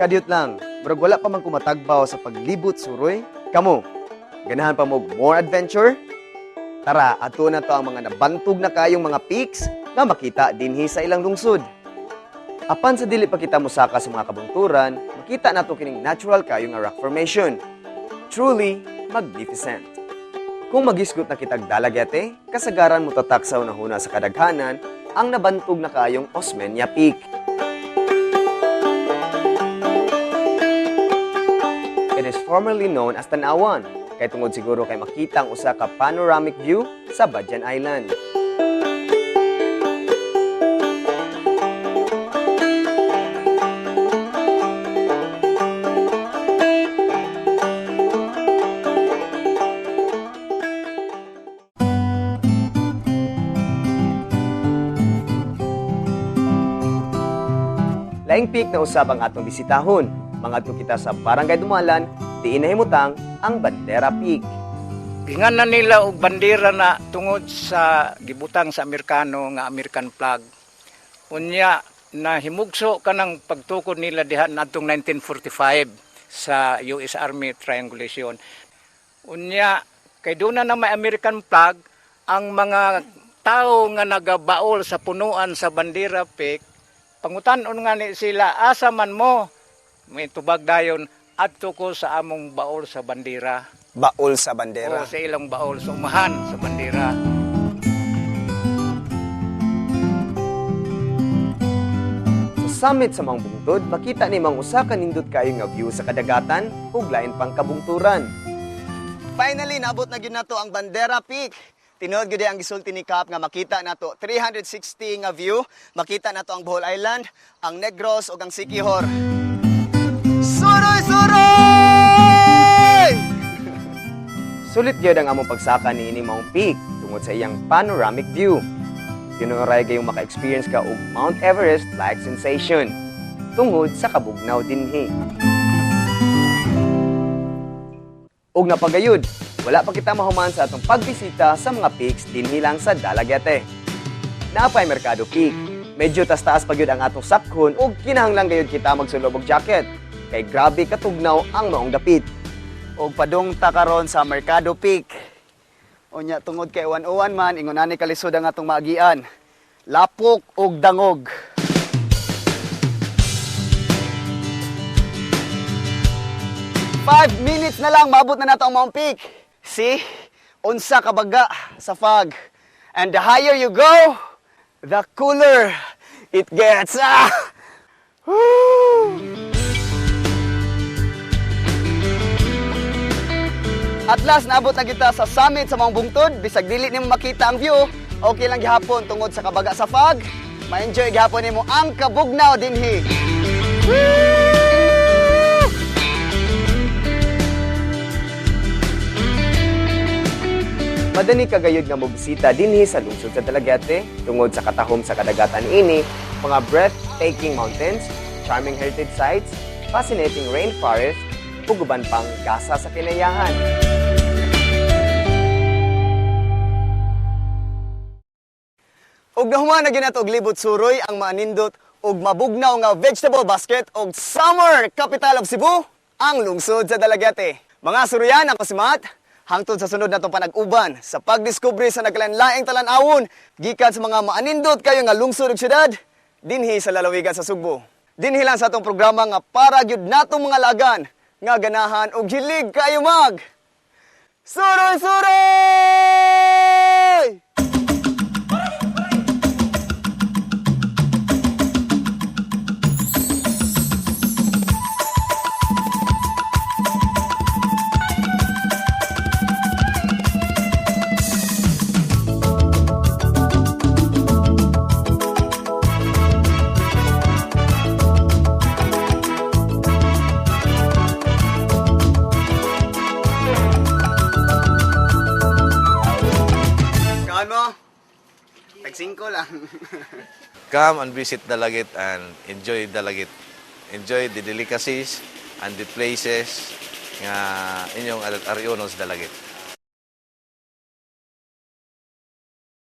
Kadiyot lang, murag wala pa man ko matagbaw sa paglibot suroy. Kamo, ganahan pa mo og more adventure? Tara, ato na to ang mga nabantog na kayong mga peaks nga makita dinhi sa ilang lungsod. Apan sa dili pa kita mosaka sa mga kabungturan, makita nato kining natural kayo nga rock formation. Truly magnificent. Kung magisgot na kitag Dalaguete, kasagaran mo tatak sa unahuna sa kadaghanan ang nabantog na kayong Osmeña Peak. It is formerly known as Tanawan, kay tungod siguro kay makita ang usa ka panoramic view sa Badian Island. Laing peak na usab ang atong bisitahon. Mangadto kita sa Barangay Dumalan, diin nahimutang ang Bandera Peak. Gingan na nila og bandera na tungod sa gibutang sa Amerikano nga American flag. Unya na himugso kanang pagtukod nila diha nadtong 1945 sa US Army triangulation. Unya kay doon na may American flag, ang mga tao nga nagabaol sa punuan sa Bandera Peak, pangutan-on nga ni sila, "Asa man mo?" May tubag dayon, "Adto ko sa among baol sa bandera." Baol sa bandera. O sa ilang baol sa umahan sa bandera. Sa summit sa Maong Bungtod, makita ni mang usa ka nindot kayo nga view sa kadagatan ug lain pang kabungturan. Finally, naabot na gyud nato ang Bandera Peak. Tinuod gyud ang gisulti ni Kap nga makita nato 360 nga view, makita nato ang Bohol Island, ang Negros ug ang Siquijor. Suroy, suroy! Sulit gyud ang among pagsaka niini Maong Peak tungod sa iyang panoramic view. Tinuoray gayong maka-experience ka og Mount Everest-like sensation tungod sa kabugnaw dinhi. Ug napagayud, wala pa kita mahuman sa atong pagbisita sa mga peaks dinhi lang sa Dalaguete. Naa pay Mercado Peak. Medyo tas-taas pa gyud ang atong sakhon ug kinahanglan gayud kita magsulob og jacket kay grabe katugnaw ang maong dapit. Og padung ta karon sa Mercado Peak. Unya tungod kay uwan-uwan man, ingon ani kalisod ang atong maagian. Lapok og dangog. 5 minutes na lang, maabot na nato ang Mount Peak. See? Unsa kabaga sa fog. And the higher you go, the cooler it gets. Ah! Woo! At last, naabot na kita sa summit sa Maong Bungtod. Bisag dili nimo makita ang view, okay lang gihapon tungod sa kabaga sa fog. Ma-enjoy gihapon nimo ang kabugnaw dinhi. Woo! Madani kagayod nga mobisita dinhi sa lungsod sa Dalaguete tungod sa katahom sa kadagatan ini, mga breathtaking mountains, charming heritage sites, fascinating rainforest, ug uban pang gasa sa kinayahan. Ug nahuman na gyud nato og libot suroy ang maanindot ug mabugnaw nga vegetable basket og summer capital of Cebu, ang lungsod sa Dalaguete. Mga suruyan, ako si Matt. Hangtod sa sunod natong panag-uban sa pagdiskubre sa nagkalainlaing talan-awon gikan sa mga maanindot kayo nga lungsod ug syudad dinhi sa lalawigan sa Sugbo. Dinhi lang sa atong programa nga para gyud natong mga lagan nga ganahan og hilig kayo mag Suroy suroy! Kaon mo? Tag 5 lang. Come and visit Dalaguete and enjoy Dalaguete. Enjoy the delicacies and the places nga inyong arionon sa Dalaguete.